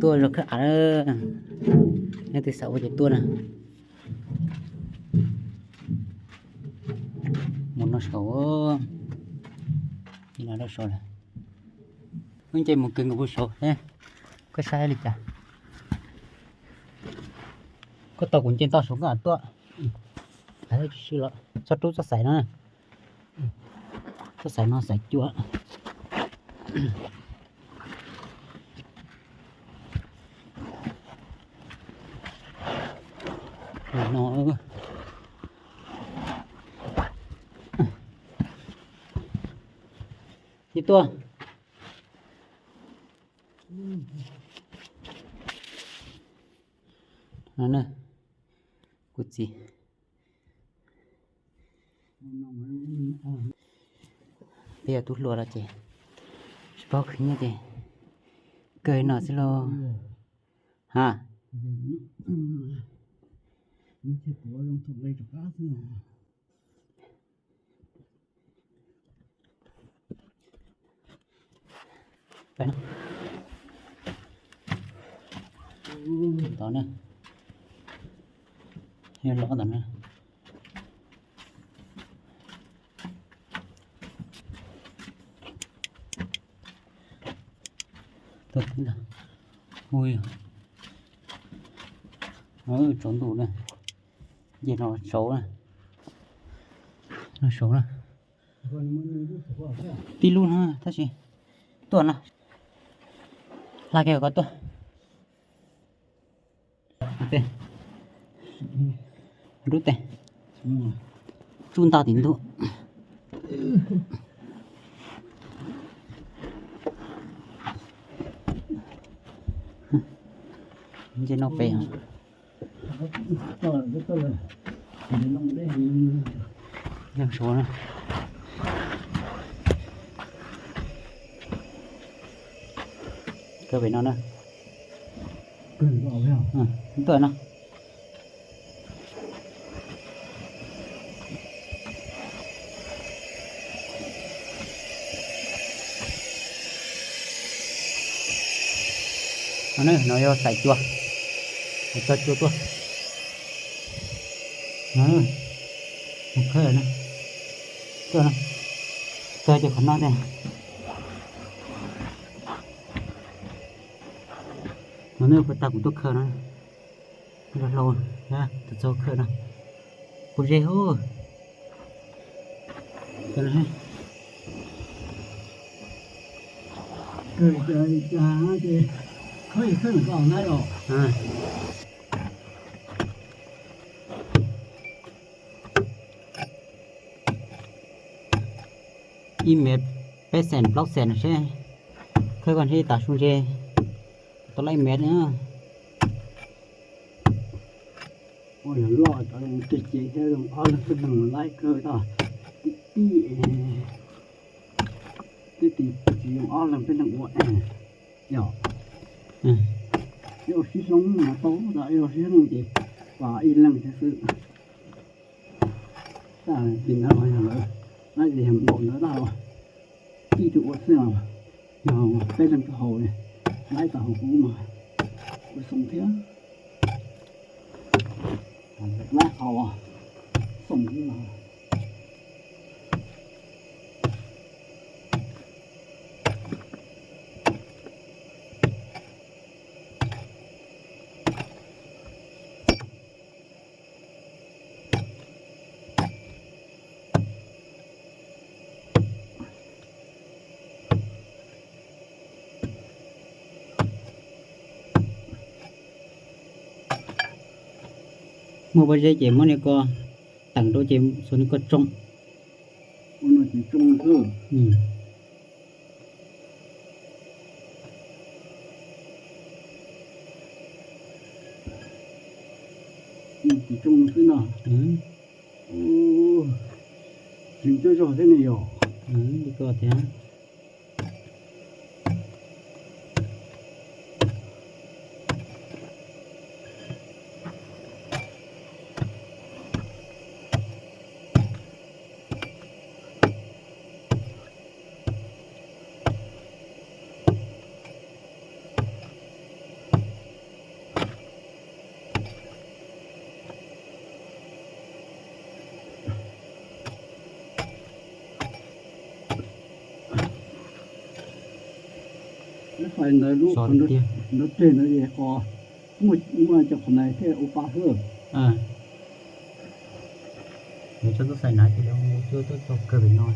Tuaj zog khawb av, leej twg xav ua ces tuaj na. Mus noj saud, no rau saud lawm. Wb nce mus kawg nkaus puag saud, koj saib li cas? Koj tos kuv nce toj saud koj mam tuaj. Tsis sib los txhob rub txoj xaiv no, txoj xaiv no xaiv cua. No, ib tuaj. Kuv txiv, peb yog tub hluas los ces tsis paub khwv nyiaj ces kawg no xwb lauj. Ha. Tod na, los tod na. Ui, tsaus ntuj na, nce no tsaus na, no saud na. Tib lub no tab sis tuaj no, hla kiag kom tuaj. Rub tes, tsuj nta tim ntuj. Nce no pem. Yeej suav na. Kawg pem no na. Tuaj no. No yog xaiv cua, tso cua tuaj. Mus khawb na, tuaj, tso cov qhov no tiag. No nej puas tag kuv tuaj khawb no, hlau, tus txog khawb no, puas ze hub. Ib mev peb xees plaub xees no seb, khawb koj ntshe tas su ntse tau lab ib mev na. Ua yog loj cov zoo tiag ces thiaj zoo ob leeg peb leeg laib kawg tau. Tib tib, twb tsis zoo ob leeg peb leeg ua yom. Ib ua sib hloob mas tau, ib ua sib hloob ces pab ib leeg thiab xwb. Tab sis ntawd yog lawv laib ces yog npaum ntawd tag, tib tug ua xwb os. Yog peb leeg tug haus, laib tau haus kub mas ua xoom thiab. Laib haus xoom kub mas. Muaj pob zeb ces muab niag ko teem rau ces xuas niag ko tsoo. Tus tsoo xwb no. Tsis coj zog thiab ne yom. Li ko thiab. Ntawd lub, nrov reg ntawd es qhov muaj cov qhov na thiaj ua pa xwb. Nws tso tuaj xais na ces lawv mus cuab tuaj txog kawg pem no.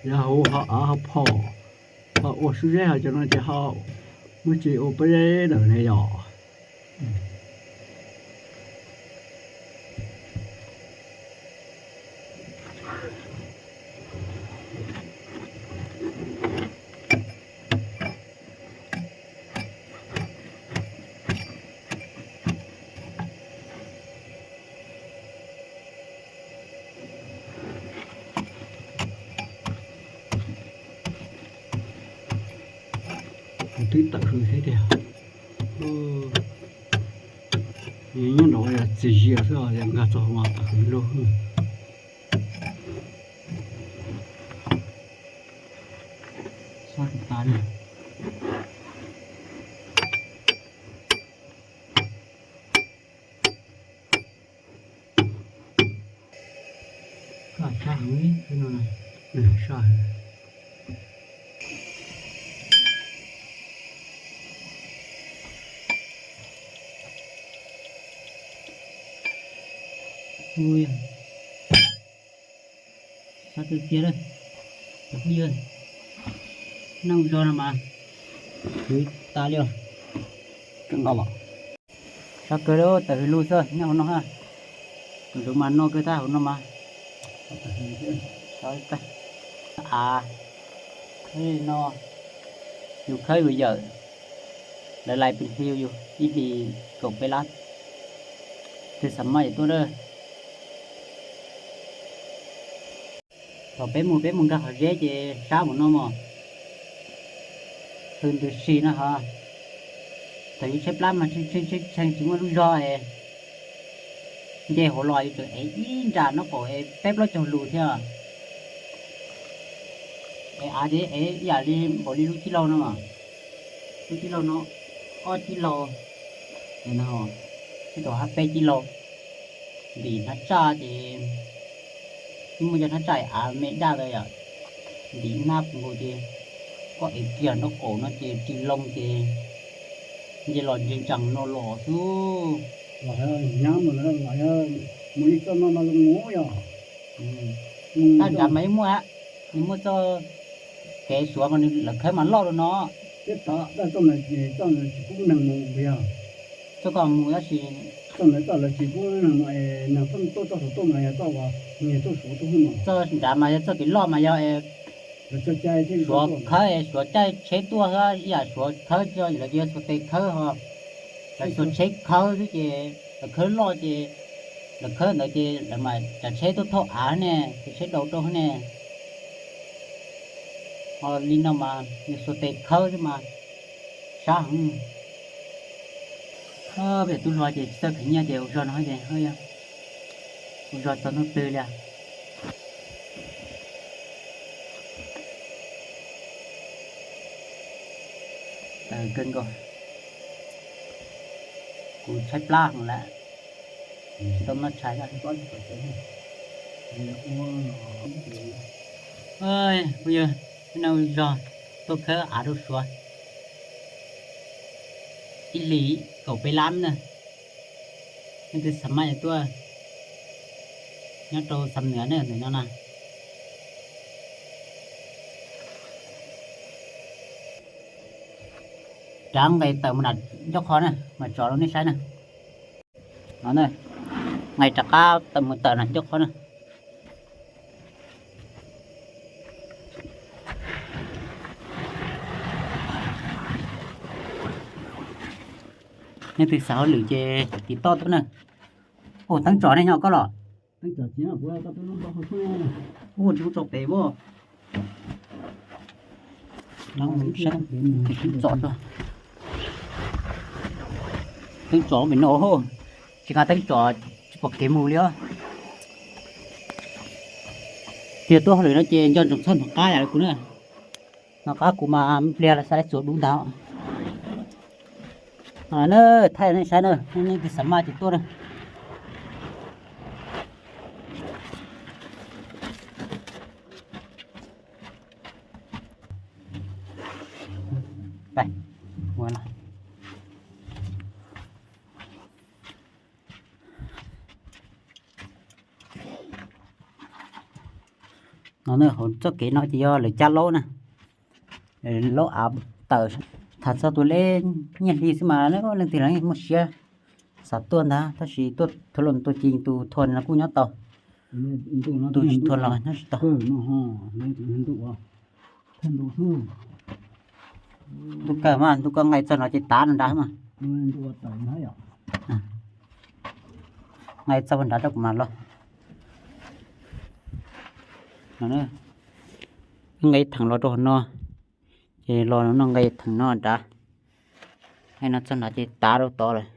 Yog hauv av ho phom, ho ua sub zeb ho cov no ces ho muab tsis ua pob zeb lawm ne yom. Twb tawm hws thiab tiag. Nyob nraud txias zias xwb, yog nkag txog mas tawm hws lug. Sab tas li. Koj sab heev li no. Sab heev. Ui, sab tiag tiag lawm. Cov phooj ywg, neej zog no mas khwv tas li os. Sab kawg li, tawm hws lug xwb nyob hauv no ha. Tus ntawd mas noj kawg tag hauv no mas. Av, no yus khawb yus yawm, lawv lais pes hli yus ib hlis kaum peb lab, twg xav maj ces tuaj na. Thaum peb mus peb mus nkag qhov zeb ces sab mus no mog. Hws ntws si no ho. Thaum yus tshaib plab mas tshee tshee tshee tshee tsis muaj lub zog es nce hauv los yus tseem ev ib nra nraub qaum es peb plaub caug lus thiab. Es av ces ev ib yam li npaum li lub cib laug no mas. Lub cib laug no, ob cib laug, sib tau hab peb cib laug. Ntim hnab tsaj ces yeej muaj cov hnab tsaj av me daj ntawd yom, ntim hnab nkaus ces koj ev kiag nraub qaum no ces ris loo ces nce los ntse ntsees no los xwb. Los nyab mus, los mus li txoj no mas zoo mus yom. Tab nrad mas yeej muaj, nws muaj txoj kev suav mas nws lawv khawb mas loj rau no. Txoj ko mus tab sis, txoj nrad mas yog txoj kev loj mas yog suav khawb suav caij tsheb tuaj xwb ib yam suav khawb, lawv cia suav tes khawb ho. Lawv suav tsheb khawb xwb ces lawv khawb loj ces lawv khawb ntawd ces lawv mas tsav tsheb tuaj thauj av ne, ces tsheb dau rau ne. Ho li no mas yog suav tes khawb xwb mas sab heev. Peb tub hluas ces tsis txawj khwv nyiaj ces ua zog no ces ua zog txog hnub twg li. Tawv kawg nkaus, kuv tshaib plab heev lawm, tsis tau noj tshais. Phooj ywg, no zog tuaj khawb av rau suav ib hlis kaum peb lab na. Leej twg xav maj ces tuaj, nyob rau Xam Nuas ne, ntawm no na. Rov nqes tawm mus nram ncauj qhov na, mas tsom rau nej saib na. No na, nqes rov qab tawm mus tawm nram ncauj qhov na. Leej twg xav hauj lwm ces tiv toj tuaj na. Ua teeb tsom ne nyob koj los? Ua tsis tso pem as. Teeb tsom, teeb tsom pem no, tsis nqa teeb tsom tsis pom kev mus li os. Tiag, tuaj hauj lwm no ces nco ntsoov txog ntawm qab yam li kuv na. Ntawm qab kuv mas pliag los xav txuas dub ntag. Na, thaij nej saib na, nej twg xav maj ces tuaj na. No na, hauv txoj kev no ces yog lawv cab laub na, laub av tawm. Tham txog tus lej nyiaj hli xwb mas leej twg los muaj siab xav tuaj ntag, tab sis tuaj thua los tuaj ces tus thua no kuj nyob tau, tus tsis thua los nyob tsis tau. Ntuj kawg mas, ntuj kawg, nqes txog no ces tav no nrad mas. Nqes txog nrad rau kuv mam los. Nqes theem los rau hauv no, ces los no nqes theem no nrad, nqes no txog nrad ces tav rau tod lawm.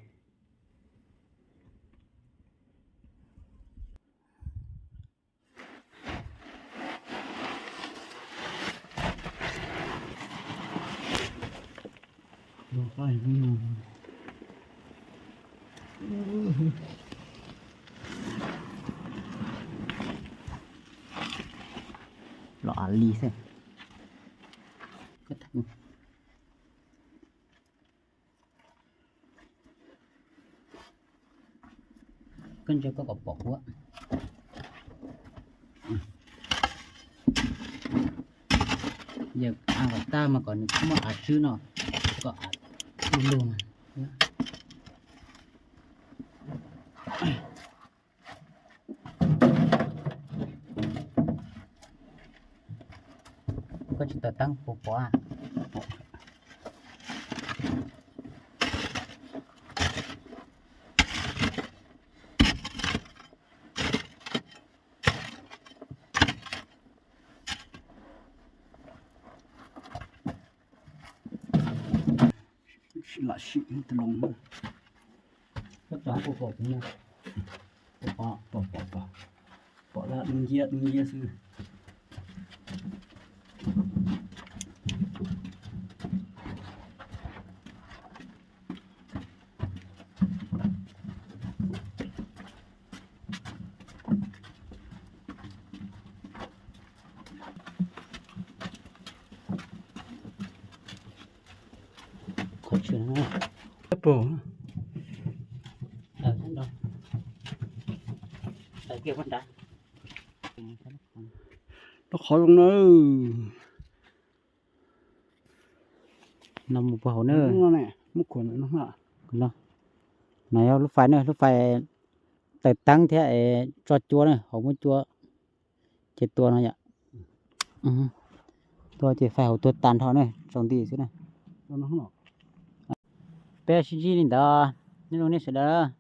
Los av li xwb. Koj ntsia koj kom pom kuv. Yog av kom tag mas kom nws muaj av swb no, kom av lug lug. Koj tsis tawm teeb puas pom? Lam sim tus loo. Koj tso puas pom kuv no? Pom, pom, pom, pom. Pom lawm, dub nciab dub nciab xwb. Qhov tseem, pom, rau qhov zoo na. No mus puag hauv na. No yog lub fais na, lub fais tawm teeb thiab es tso cua na, hauv muab cua ces tua no yom. Tua ces fais hauv tuag tas nrho na, tsaus nti xwb na. Peb sib ntsib li ntawd, nyob zoo nej sawv daws.